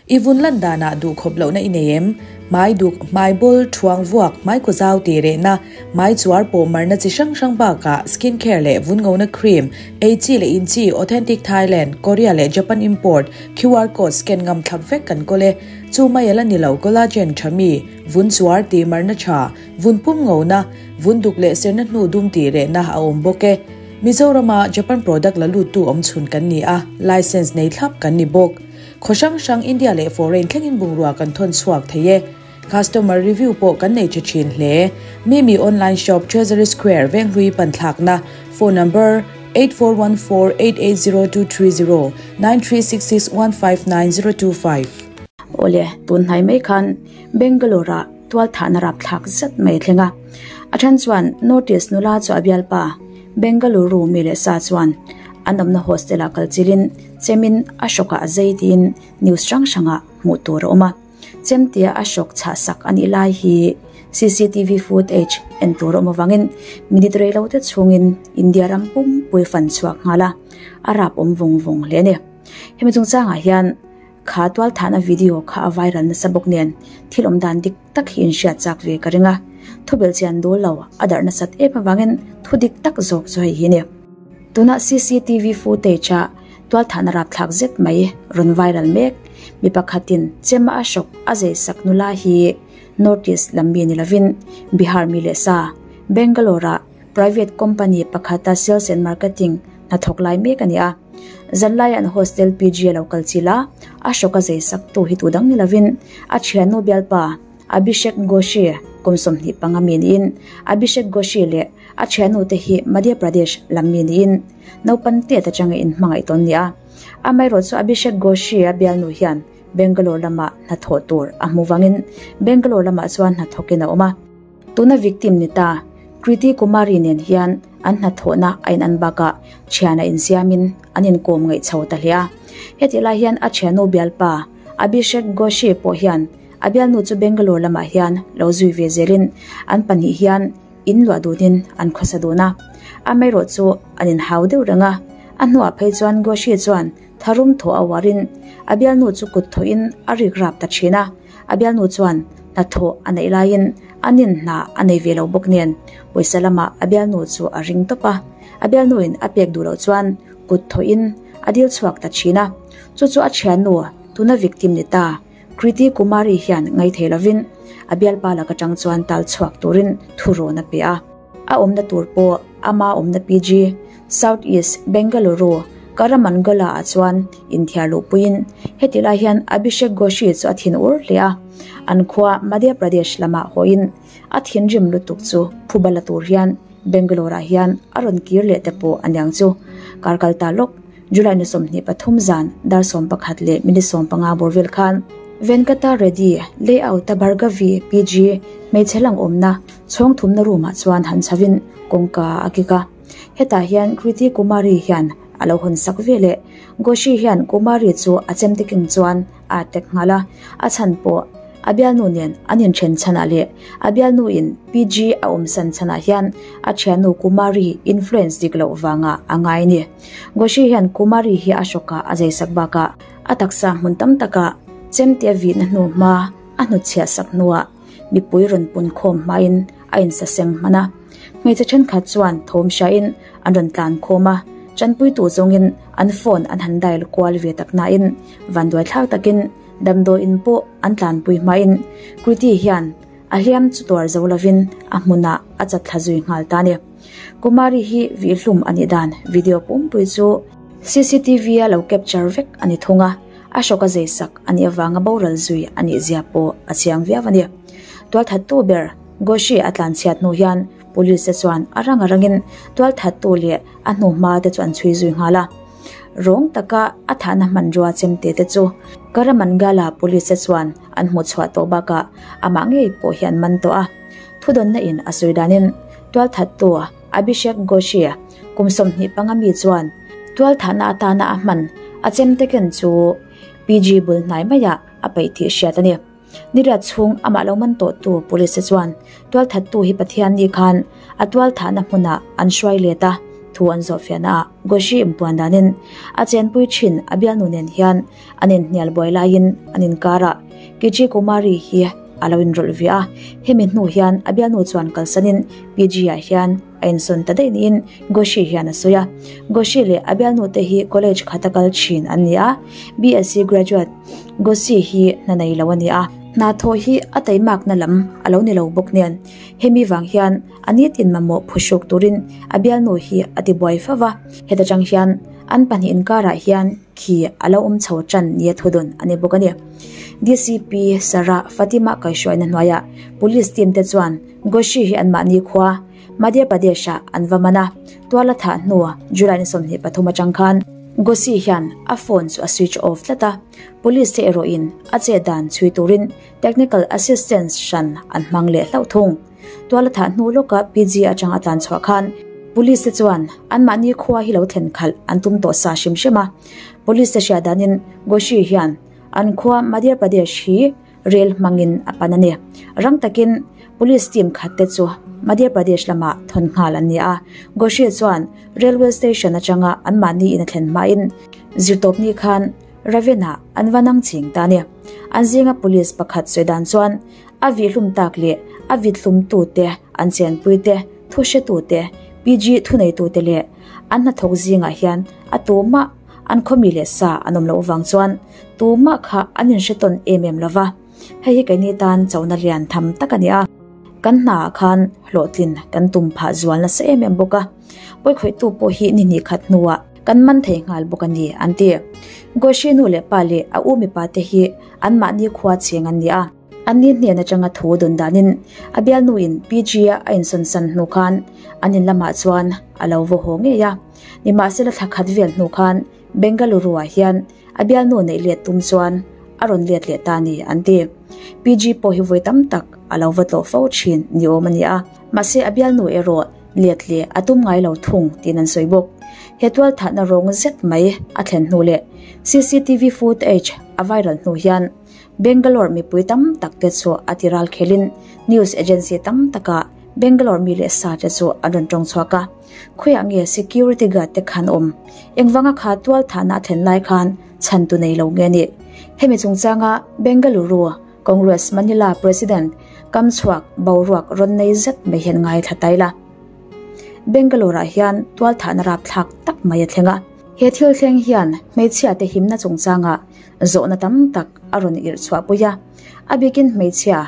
I vun lan danah duh khawp lohna i nei em? Hmai duk, hmai bawl, thuang vuak, hmai kaw zau tih rehna, hmai chuar pawh marna chi hrang hrang bakah skin care leh vun ngona cream, ei chi leh in chi, authentic Thailand, Korea leh Japan import, QR code scan ngam thlap vek kan kawl e. Chu mai a la ni lo, collagen tha mi, vun chuar tih marna tha, vun pum ngona, vun duk leh serna hnu dum tih rehna a awm bawk e. Mizorama Japan product la luttu awm chhun kan ni a, license nei thlap kan ni bawk. Khaw hrang hrang India leh foreign thlengin bungrua kan thawn chhuak thei e. Customer review pawh kan nei tha thin hle. Mimi online shop Treasury Square Venghlui panthlakna phone number 8414880230 9366159025. Awle, tun hnai mai khan Bangalore-ah tual thahna rapthlak zet mai a thleng a. A then chuan Notice nula chu a bialpa Bengaluru mi leh sa chuan an awmna hostel-ah kal chilin Chemin a hrawkah a zei tiin news hrang hrangah hmuh tur a awm a. Chemtia a hrawk chhah sak a nih lai hi cctv footage en tur a awm avangin minute rei lo te chhungin India ram pumpui fan chhuak nghal a, a rap awm vawng vawng hle a ni. Hemi chungchangah hian kha tualthahna video kha a viral nasa bawk nen thil awm dan dik tak hi inhriat chak ve ka ring a, thubelh chian dawl lo a darh nasat em avangin thu dik tak zawk chu hei hi a ni. Tuna cctv footage a tualthahna rapthlak zet mai rawn viral mek. Mi pakhatin Chema Ashok a zei sak nula hi North East lam mi ni lovin Bihar mi leh sa, Bangalore-a private company pakhata sales and marketing hnathawk lai mek a ni a. Zanlai an hostel PG a lo kal chil a, Ashok a zei sak tu hi tu dang ni lovin a thiannu bialpa Abhishek Ghoshi kum 25 mi niin Abhishek Ghoshi leh a thiannu te hi Madhya Pradesh lam mi niin Naupang tiat atanga inhmangaih tawn ni a. Amaherawhchu Abhishek Ghoshi a bialnu hian Bangalore lamah hnathawh tur a hmu vangin Bangalore lamah chuan hnathawkin a awm a. Tuna victim ni ta Kriti Kumari nen hian an hnathawhna a in an bakah thian a insiamin an inkawm ngaih chho ta hle a. Hetih lai hian a thiannu bialpa Abhishek Ghoshi pawh hian a bialnu chu Bangalore lamah hian lo zui ve zelin an pahnih hian In luah dunin an khawsa dun a, amaherawh chu an inhau deuh reng a. A hnuah phei chuan Goshi chuan tharum thaw a uarin a bialnu chu kut thawhin a rik rap ta thin a. A bialnu chuan hnathawh a neih laiin a nin hna a nei ve lo bawk nen pawisa lamah a bialnu chu a ring tawp a. A bialnuin a pek duh loh chuan kut thawhin a dil chhuak ta thin a. Chu chu a thiannu tuna victim ni ta. Kriti Kumari hian ngaithei lovin a bialpa lak atang chuan tal chhuak turin thurawn a pe a. A awmna tur pawh ama awmna PG, South East Bengaluru, Karamangola ah chuan inthiar luhpuiin heti lai hian Abhishek Ghoshi chu a thin ur hle a. An khua Madhya Pradesh lamah hawiin a thinrim lutuk chu phuba la tur hian Bangalore ah hian a rawn kir leh te pawh aniang chu kar kal ta lawk. July ni 23 zan dar 11 leh minute 15 bawr vel khan Venkata Reddy layout a Bhargavi PG hmeichhe lang awmna chhawng thumna room ah chuan han chhovin kawngka a kik a. Hetah hian Kriti Kumari hian a lo hawn sak ve leh Goshi hian Kumari chu a chemte keng chuan a attack nghal a, a chhan pawh a bialnu nen an inthen chhanah leh a bialnu in PG a awmsan chhanah hian a thiannu Kumari influence dik loh vangah a ngai a ni. Goshi hian Kumari hi a hrawkah a zei sak bakah a taksa hmun tam takah chemte a vihna hnu hma a hnutchhiah sak hnuah mipui rawn pun khawm hmain a insaseng hman a. Hmeichhe thenkhat chuan thawm hriain an rawn tlan khawm a, tanpuitu zawngin an phone an han dial kual ve tak nain vanduai thlak takin damdawiin pawh an tlanpui hmain Kriti hian a hliam chu tuar zo lovin a hmunah a chat thla zui nghal ta a ni. Kumari hi vihhlum a nih dan video pumpui chu cctv a lo capture vek a ni thung a, a hrawk a zei sak a nih avanga boral zui a nih zia pawh a chiang viau a ni. Tualthattu ber Goshi a tlanchhiat hnu hian Police te chuan a rang a rangin tualthattu leh a hnuhma te chu an chhui zui nghal a. Rawng taka a thahna hmanrua chemte te chu Karamangala Police te chuan an hmuh chhuah tawh bakah amah ngei pawh hi an man tawh a. Thudawnna in a sawi danin tualthattu Abhishek Goshi kum 25 mi chuan tualthahna atana a hman a chemte ken chu PG bul hnai maiah a peih tih hriat a ni. Niriat chhung amah lo man tawhtu police te chuan tualthattu hi Pathian ni khan a tualthahna hmunah an hruai let a, thu an zawhfiahna ah Goshi inpuan danin a chenpui thin a bialnu nen hian an inhnial buai laiin an inkarah Kichi Kumari hi a lo inrawlh ve a, hemi hnu hian a bialnu chuan kalsanin PG-ah hian a insawn ta daih niin Goshi hian a sawi a. Goshi leh a bialnu te hi college khata kal thin an ni a, BSc graduate Goshi hi hna nei lo a ni a. Hna thawh hi a taimakna lam a lo ni lo bawk nen, hemi vang hian a nitin mamawh phuhruk turin a bialnu hi a tibuai fo va, heta tang hian an pahnih inkarah hian khi a lo awm chho tan nia thudawn a ni bawk a ni. DCP Sarah Fatima kaihhruaina hnuaiah Police team te chuan Goshi hi anmahni khua Madhya Pradesh-ah an va man a, tual a thah hnu July ni 23 atang khan Goshi hian a phone chu a switch off tlat a, Police te erawhin a chet dan chhui turin technical assistance hran an hmang leh hlauh thung. Tual a thah hnu lawka PG atang a tlan chhuah khan Police te chuan anmahni khua hi lo thlen khalh an tum tawh sa hrim hrim a. Police te hriat danin Goshi hian an khua Madhya Pradesh hi rel hmangin a pan a ni. Rang takin Police team khat te chu Madhya Pradesh lamah thawn nghal an ni a. Goshi chuan railway station atanga anmahni in a thlen hmain zirtawpni khan Raven-ah an va nang ching ta a ni. An zinga Police pakhat sawi dan chuan A vihlum tak leh a vithlumtute, an chenpuite, thuhretute, PG thuneitute leh an hnathawk zingah hian a tumah an khawmi leh sa an awm loh vang chuan tumah kha an inhre tawn em em lova. Hei hi keini tan chona lian tham tak a ni a, kan hnaah khan hlawhtlin kan tum phah zual nasa em em bawk a, pawikhawihtu pawh hi ni hnih khat hnuah kan man thei nghal bawk a ni, an ti. Goshi nu leh pa leh a u mipa te hi anmahni khua cheng an ni a. Anni hnen atanga thu dawn danin a bialnuin PG-a a insawnsan hnu khan an in lamah chuan a lo vaw haw ngei a. Nimahsela thla khat vel hnu khan Bengaluru-ah hian a bialnu neih let tum chuan a rawn let leh ta ni an ti. PG pawh hi vawi tam tak a lo va tlawh fo thin ni awm a ni a, mahse a bialnu erawh let leh a tum ngai lo thung tiin an sawi bawk. He tualthahna rawng zet mai a thlen hnu leh cctv footage a viral hnu hian Bangalore mipui tam tak te chu a ti ral khelin news agency tam takah Bangalore mi leh sa te chu an rawn tawng chhuak a. Khawiah nge security guard te khan awm? Engvanga kha tual thahna a thlen lai khan chhan tu nei lo nge ni? Hemi chungchanga Bengaluru Congress Manila President kam chhuak boruak rawn nei zet mai hian ngaithla tai la. Bangalore ah hian tual thahna rapthlak tak mai a thleng a. He thil thleng hian hmeichhia te himna chungchangah Zawhna tam tak a rawn irh chhuah pui a, a bikin hmeichhia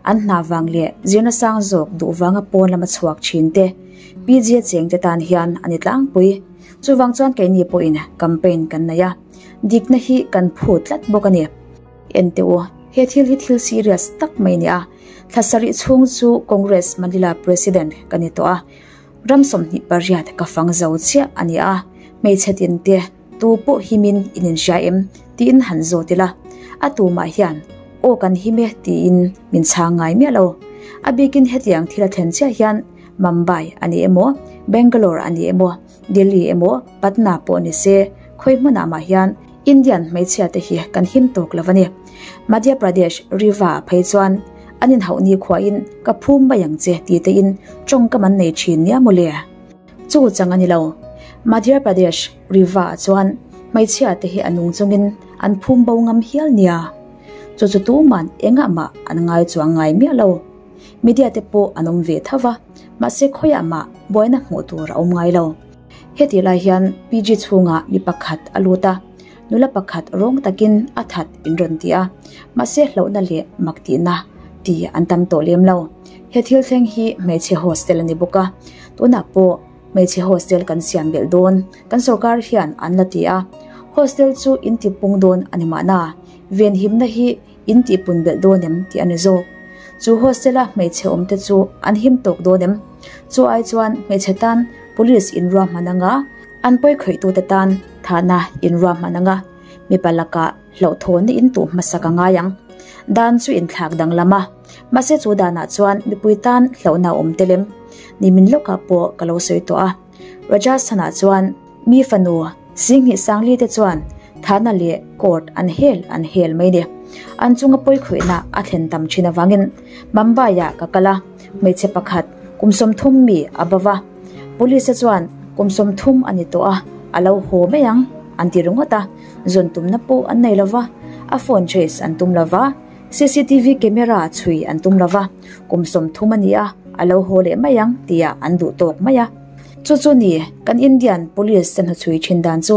an hna vang leh zirna sang zawk duh vanga pawn lama chhuak thin te, PG a cheng te tan hian a ni tlangpui. Chuvang chuan keini pawhin campaign kan nei a, dikna hi kan phu tlat bawk a ni. Enteh u, he thil hi thil serious tak mai a ni a, thla sarih chhung chu Congress Manila President ka ni tawh a, ram 28 ka fang zo chiah a ni a, hmeichhe tin te, Tu pawh himin in inhria em? tiin han zawt ila, a tumah hian aw kan him e tiin min chhang ngai miah lo. A bikin hetiang thil a thlen chiah hian Mumbai a ni emaw, Bangalore a ni emaw, Delhi emaw, Patna pawh ni se, khawi hmunah mah hian Indian hmeichhia te hi kan him tawk lo a ni. Madhya Pradesh Riva ah phei chuan an inhauh ni khuahin ka phum mai ang che ti tein tawngkam an nei thin nia mawle. Chu chang a ni lo. Madhya Pradesh Riva ah chuan hmeichhia te hi a nung chungin an phum bo ngam hial nia. Chu chu tuman engah mah an ngai chuang ngai miah lo. Media te pawh an awm ve tho va, mahse khawiah mah buaina hmuh tur a awm ngai lo. Heti lai hian PG chhungah mi pakhat a lut a, nula pakhat rawng takin a that in rawn ti a, mahse hlauhna leh mak tihna ti an tam tawh lem lo. He thil thleng hi hmeichhe hostel a ni bawk a, tunah pawh hmeichhe hostel kan siam belh dawn kan sorkar hian an la ti a, hostel chu in ti pung dawn a ni mahna, venhimna hi in tih pun belh dawn em tih a ni zawk. Chu hostel a hmeichhe awm te chu an him tawk dawn em? Chu ai chuan hmeichhe tan police in ruahman anga an pawi khawih tute tan thahna in ruahman anga mipa lakah hlauhthawnna in tuh hmasak a ngai ang. Dan chu inthlak danglam a, mahse chu danah chuan mipui tan hlauhna a awm tel em? Nimin lawkah pawh ka lo sawi tawh a. Rajasthan-ah chuan mi fanu Singhnih Sangli te chuan thahna leh court an hel an hel mai ni. An chunga pawikhawihna a thlen tam thin avangin Mumbai-ah ka kal a, hmeichhe pakhat kum 30 mi a bo va. Police-a chuan kum 30 a ni tawh a, a lo haw mai ang an ti ringawt a, zawn tumna pawh an nei lo va. A phone trace an tum lova, cctv camera chhui an tum lova, kum 30 a ni a, a lo haw leh mai ang tia an duh tawk mai a. Chu chu ni kan Indian police te hnuchhui thin dan chu.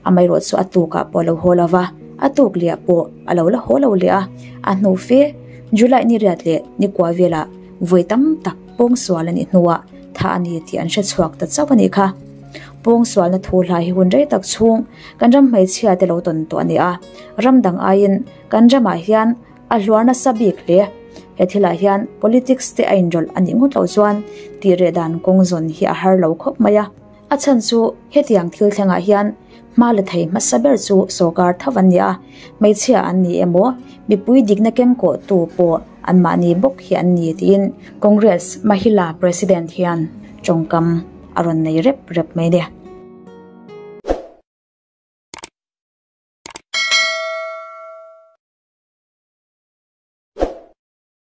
Amaherawh chu a tukah pawh a lo haw lova, a tuk leh ah pawh a lo la haw lo leh a, a hnu fe July ni riat leh ni kua velah vawi tam tak pawngsual a nih hnuah tha a ni tih an hre chhuak ta chauh a nih kha. Pawngsualna thu hla hi hun rei tak chhung kan ram hmeichhia te lo tawn tawh a ni a, ram dang aiin kan ramah hian a hluar nasa bik hle. He thilah hian politics te a inrawlh a nih ngawt loh chuan tih reh dan kawng zawn hi a har lo khawp mai a. A chhan chu hetiang thil thlengah hian hma la thei hmasa ber chu sawrkar tho an ni a, hmeichhia an ni emaw mipui dikna kengkawhtu pawh anmahni bawk hi an ni tiin Congress Mahila President hian tawngkam a rawn nei rep rep mai a ni.